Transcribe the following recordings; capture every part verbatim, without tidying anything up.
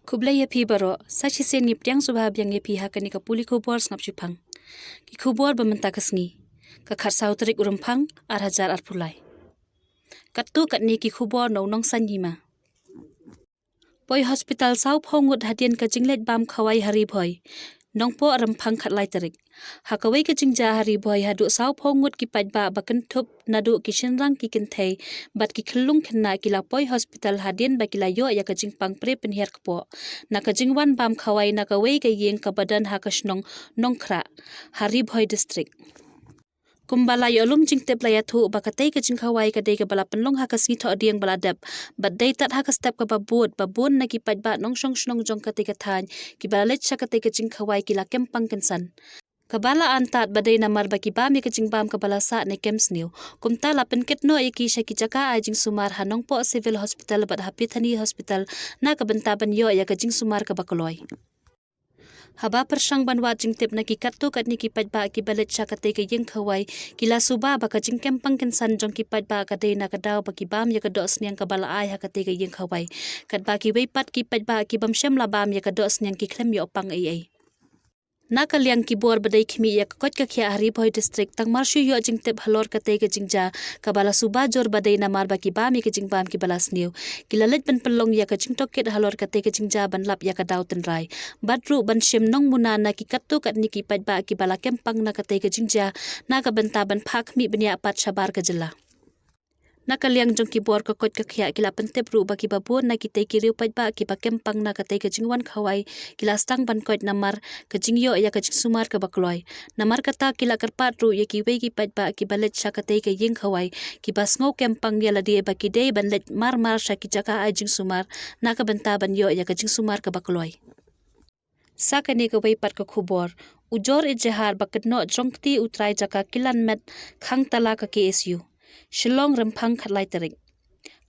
Khublei ïa phi baroh, sa shisien ngi pdiang sngewbha biang ïa phi ha kane ka puli khubor sngap shipang. Ki khubor ba mynta ka sngi, ka khatsaw tarik u Rymphang, ar hajar arphew lai. Katto katne ki khubor na u Nongsaiñ Hima. Poi hospital sawphew ngut hadien ka jingleit bam khawai ha Ri Bhoi, Nongpoh Rymphang khatlai tarik. Ha kawei ka jingjia ha Ri Bhoi haduh sawphew ngut ki paidbah ba kynthup naduh ki shynrang ki kynthei bad ki khyllung khynnah ki la poi hospital hadien ba ki la ïoh ïa ka jingpang pre pynhiar kpoh na ka jingwan bam khawai na kawei ka ïing kaba don ha ka shnong Nongkhrah, ha Ri Bhoi District. Kumba la ïoh lum jingtip la ïathuh ba katei ka jingkhawai ka dei kaba la pynlong ha ka sngi Thohdieng ba la dep, bad dei tad ha ka step kaba bud, ba bun na ki paidbah nongshong shnong jong katei ka thaiñ kiba la leit sha katei ka jingkhawai ki la kem pang kynsan. Kaba la antad ba dei namar ba ki bam ïa ka jingbam kaba la sah ne kem sniew. Kumta la pynkit noh ïa ki sha ki jaka ai jingsumar ha Nongpoh Civil Hospital bad ha Bethany Hospital na ka bynta ban ïoh ïa ka jingsumar kaba kloi. Haba pyrshang ban wad jingtip na ki katto katne ki paidbah kiba leit sha katei ka ïing khawai, ki la suba ba ka jingkem pang kynsan jong ki paidbah ka dei na ka daw ba ki bam ïa ka dohsniang kaba la ai ha katei ka ïing khawai. Katba kiwei pat ki paidbah ki bym shym la bam ïa ka dohsniang ki khlem ïoh pang ei ei. Na ka liang ki bor ba dei khmih ïa ka koit ka khiah ha Ri Bhoi District, tang mar shu ïoh jingtip halor katei ka jingjia kaba la suba jur ba dei namar ba ki bam ïa ka jingbam kiba la sniew, ki la leit ban pynlong ïa ka jingtohkit halor katei ka jingjia ban lap ïa ka daw tynrai, bad ruh ban shim nongmuna na ki katto katne ki paidbah kiba la kem pang na katei ka jingjia, na ka bynta ban phah khmih bniah pat shabar ka jylla. Na ka liang jong ki bor ka koit ka khiah, ki la pyntip ruh ba kiba bun na kitei ki riew paidbah kiba kem pang na katei ka jingwan khawai ki la sdang ban koit namar ka jingïoh ïa ka jingsumar kaba kloi. Namar kata ki la kyrpad ruh ïa kiwei ki paidbah kiba leit sha katei ka ïing khawai, kiba sngew kem pang ïa lade ba ki dei ban leit mar mar sha ki jaka ai jingsumar na ka bynta ban ïoh ïa ka jingsumar kaba kloi. Sa kane kawei pat ka khubor, ujor ejahar ba kynnoh jrong kti u trai jaka kilan met khang tala ka K S U. Shillong, Rymphang khatlai tarik.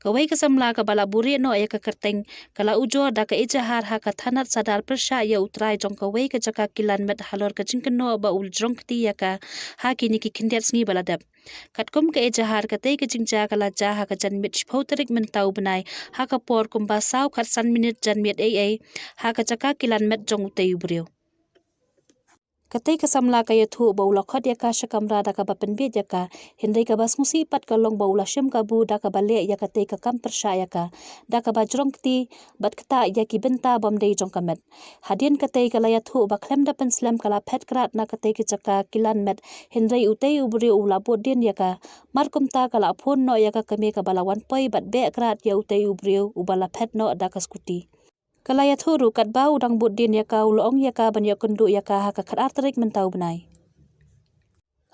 Kawei ka samla kaba la buhrieh noh ïa ka kyrteng ka la ujor da ka ejahar ha ka thanat sadar pyrshah ïa u trai jong kawei ka jaka kilan met halor ka jingkynnoh ba u jrong kti ïa ka ha kine ki khyndiat sngi ba la dep. Katkum ka ejahar, katei ka jingjia ka la jia ha ka janmiet shiphew tarik mynta u bnai, ha ka por kumba saw khatsan minit janmiet ei ei, ha ka jaka kilan met jong utei u briew. Katei ka samla ka ïathuh ba u la khot ïa ka sha kamra da kaba pynbiej ïa ka, hynrei kaba sngewsih pat ka long ba u la shim kabu da kaba leh ïa katei ka kam pyrshah ïa ka, da kaba jrong kti bad ktah ïa ki bynta bym dei jong ka met. Hadien katei ka la ïathuh ba khlem da pynslem ka la phet krad na katei ka jaka kilan met, hynrei utei u briew u la bud dien ïa ka. Mar kumta ka la phone noh ïa ka kmie kaba la wan poi bad beh krad ïa utei u briew uba la phet noh da ka skuti. Ka la ïathuh ruh katba u dang bud dien ïa ka, u la ong ïa ka ban ïoh kynduh ïa ka ha ka khatar tarik mynta u bnai.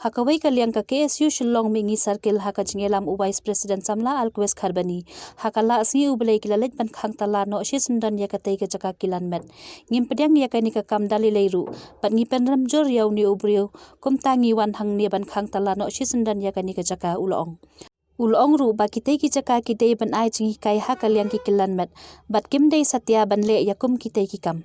Ha kawei ka liang, ka K S U Shillong Mihngi Circle, ha ka jingïalam u Vice President Samla Alquest Kharbani, ha ka Lahsngi U Blei ki la leit ban khang tala noh shisyndon ïa katei ka jaka kilan met. Ngim pdiang ïa kane ka kam da lei lei ruh, bad ngi pynrem jur ïa une u briew, kumta ngi wan hangne ban khang tala noh shisyndon ïa kane ka jaka, u la ong. U la ong ruh ba kitei ki jaka ki dei ban ai jinghikai ha ka liang ki kilan met, bad kim dei satia ban leh ïa kum kitei ki kam.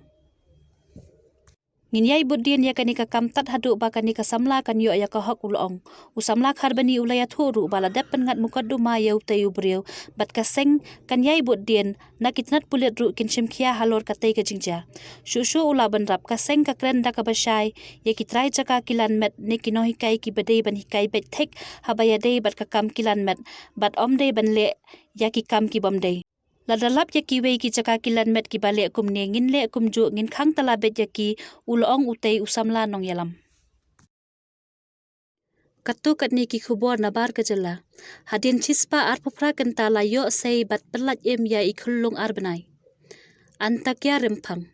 Ngin ïai bud dien ïa kane ka kam tad haduh ba kane ka samla kan ïoh ïa ka hok, u la ong. U samla Kharbani u la ïathuh ruh ba la dep pynngat mukotduma ïa utei u briew, bad ka seng kan ïai bud dien, na ki tnat pulit ruh kin shim khia halor katei ka jingjia. Shuh shuh u la bynrap, ka seng ka kren da kaba shai ïa ki trai jaka kilan met ne ki nonghikai kiba dei ban hikai beit thik haba ïadei bad ka kam kilan met, bad ym dei ban leh ïa ki kam ki bym dei. Lada lap ïa kiwei ki jaka kilan met kiba leh kumne, ngin leh kumjuh, ngin khang tala beit ïa ki, u la ong utei u samla nongïalam. Katto katne ki khubor na bar ka jylla. Hadien shispah arphew phra kynta la ïoh sei bad pyllait im ïa i khunlung ar bnai. Antakya, Rymphang.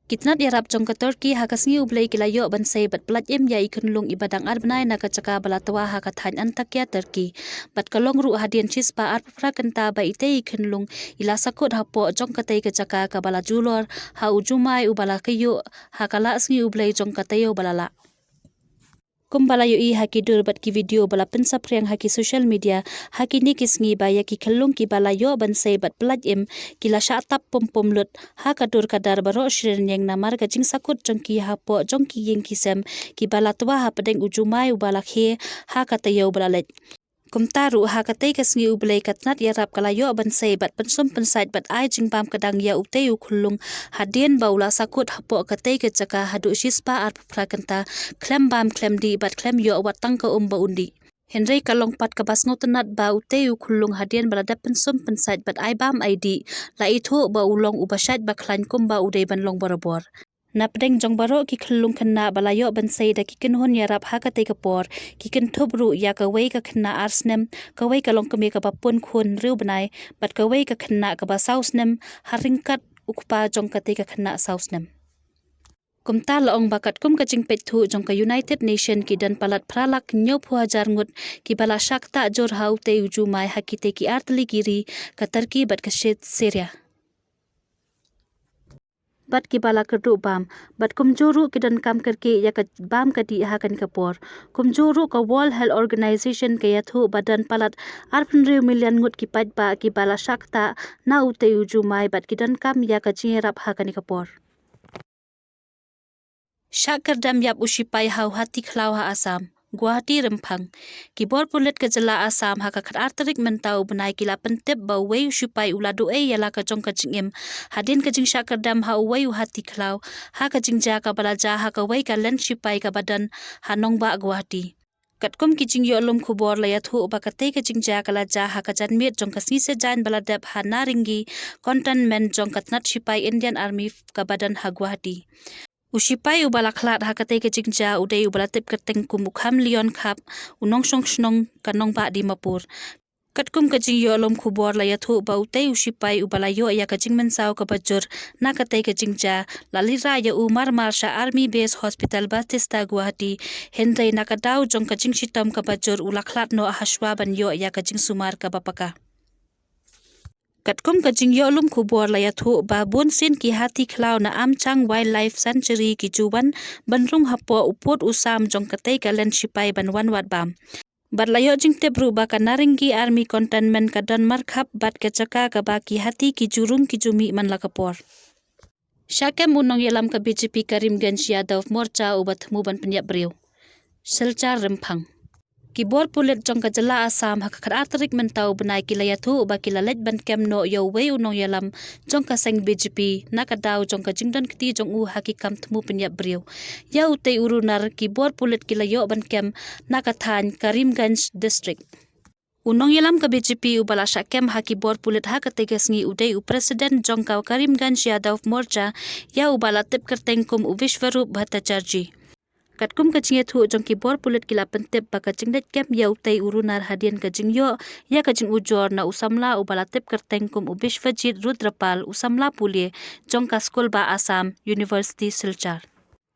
Ki tnat ïarap jong ka Turkey ha ka Sngi U Blei ki la ïoh ban sei bad pyllait im ïa i khunlung iba dang ar bnai na ka jaka ba la twa ha ka thaiñ Antakya, Turkey. Bad ka long ruh hadien shispah arphew phra kynta ba itei i khunlung i la sakut hapoh jong katei ka jaka kaba la julor ha u jumai uba la kyiuh ha ka Lahsngi U Blei jong ka taïew ba la lah. Kumba la ïohi ha ki dur bad ki video ba la pynsaphriang ha ki social media, ha kine ki sngi ba ïa ki khunlung kiba la ïoh ban sei bad pyllait im ki la shah tap pum pum lut ha ka dur ka dar baroh shi rynieng namar ka jingsakut jong ki hapoh jong ki ïing ki sem kiba la twa hapdeng u jumai uba la khie ha ka taïew ba la leit. Kumta ruh ha katei ka sngi U Blei ka tnat ïarap ka la ïoh ban sei bad pynsum pynsait bad ai jingbam kdang ïa utei u khyllung hadien ba u la sakut hapoh katei ka jaka haduh shispah arphew phra kynta khlem bam khlem dih bad khlem ïoh wat tang ka um ba un dih. Hynrei ka long pat kaba sngewtynnat ba utei u khyllung hadien ba la dep pynsum pynsait bad ai bam ai dih la ithuh ba u long uba shait ba khlaiñ kumba u dei ban long borabor. Napdeng jong baroh ki khyllung khynnah ba la ïoh ban sei da ki kynhun ïarap ha katei ka por, ki kynthup ruh ïa kawei ka khynnah ar snem, kawei ka longkmie kaba pun khun hynriew bnai bad kawei ka khynnah kaba saw snem, ha ryngkat u kpa jong katei ka khynnah saw snem. Kumta la ong ba katkum ka jingpeit thuh jong ka United Nation ki don palat phra lak hynñiewphew hajar ngut kiba la shah ktah jur ha utei u jumai ha kitei ki artylli ki ri, ka Turkey bad ka Sy-, Syria. Bad kiba la kyrduh bam bad kumjuh ruh ki donkam kyrkieh ïa ka bam ka dih ha kane ka por. Kumjuh ruh ka World Health Organization ka ïathuh ba don palat arphew hynriew million ngut ki paidbah kiba la shah ktah na utei u jumai bad ki donkam ïa ka jingïarap ha kane ka por. Shah kyrdem ïap u shipai ha u hatikhlaw ha Assam. Guwahati. Rymphang. Ki bor pulit ka jylla Assam ha ka khatar tarik mynta u bnai ki la pyntip ba uwei u shipai u la duh ei ïa la ka jong ka jingim hadien ka jingshah kyrdem ha uwei u hatikhlaw ha ka jingjia kaba la jia ha kawei ka lynti shipai kaba don ha nongbah Guwahati. Katkum ki jingïohlum khubor la ïathuh ba katei ka jingjia ka la jia ha ka janmiet jong ka sngi Saitjaiñ ba la dep ha Naringi Cantonment jong ka tnat shipai Indian Army kaba don ha Guwahati. U shipai uba la khlad ha katei ka jingjia u dei uba la tip kyrteng kum u Kham Lion Khap, u nongshong shnong ka nongbah Dimapur. Katkum ka jingïohlum khubor la ïathuh ba utei u shipai uba la ïoh ïa ka jingmynsaw kaba jur na katei ka jingjia la leit rah ïa u marmar sha Army Base Hospital Batista Guwahati, hynrei na ka daw jong ka jingshitom kaba jur u la khlad noh hashwa ban ïoh ïa ka jingsumar kaba paka. Katkum ka jingïohlum khubor la ïathuh ba bun sien ki hatikhlaw na Amchang Wildlife Sanctuary ki ju wan ban rung hapoh u pud u sam jong katei ka lynti shipai ban wan wad bam. Bad la ïoh jingtip ruh ba ka Naringi Army Cantonment ka don markhap bad ka jaka kaba ki hati ki ju rung ki ju mih man la ka por. Shah kem u nongïalam ka B J P Karimganj Yadav Morcha uba thmu ban pynïap briew. Silchar. Rymphang. Ki bor pulit jong ka jylla Assam ha ka khatar tarik mynta u bnai ki la ïathuh ba ki la leit ban kem noh ïa uwei u nongïalam jong ka seng B J P na ka daw jong ka jingdon kti jong u ha ki kam thmu pynïap briew. Ïa utei u runar ki bor pulit ki la ïoh ban kem na ka thaiñ Karimganj District. U nongïalam ka B J P uba la shah kem ha ki bor pulit ha katei ka sngi u dei u president jong ka Karimganj Yadav Morcha, ïa uba la tip kyrteng kum u Vishwarup Bhattacharjee. Katkum ka jingïathuh jong ki bor pulit ki la pyntip ba ka jingleit kem ïa utei u runar hadien ka jingïoh ïa ka jingujor na u samla uba la tip kyrteng kum u Biswajit Rudrapal, u samla pule jong ka skul ba Assam University Silchar.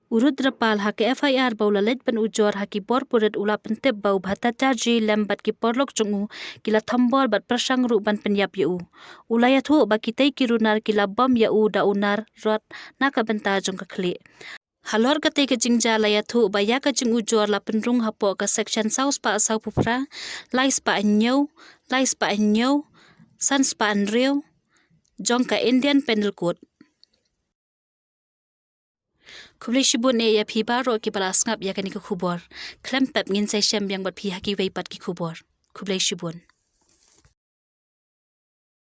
U Rudrapal ha ka F I R ba u la leit ban ujor ha ki bor pulit u la pyntip ba u Bhattacharjee lem bad ki paralok jong u ki la thombor bad pyrshang ruh ban pynïap ïa u. U la ïathuh ba kitei ki runar ki la bom ïa u da u nar rod na ka bynta jong ka khlieh. Halor katei ka jingjia la ïathuh ba ïa ka jingujor la pynrung hapoh ka section saw spah saw phew phra, lai spah hynñiew, lai spah hynñiew, san spah hynriew jong ka Indian Penal Code. Khublei shibun ïa phi baroh kiba la sngap ïa kane ka khubor. Khlem pep ngin sa ïashem biang bad phi ha kiwei pat ki khubor. Khublei shibun.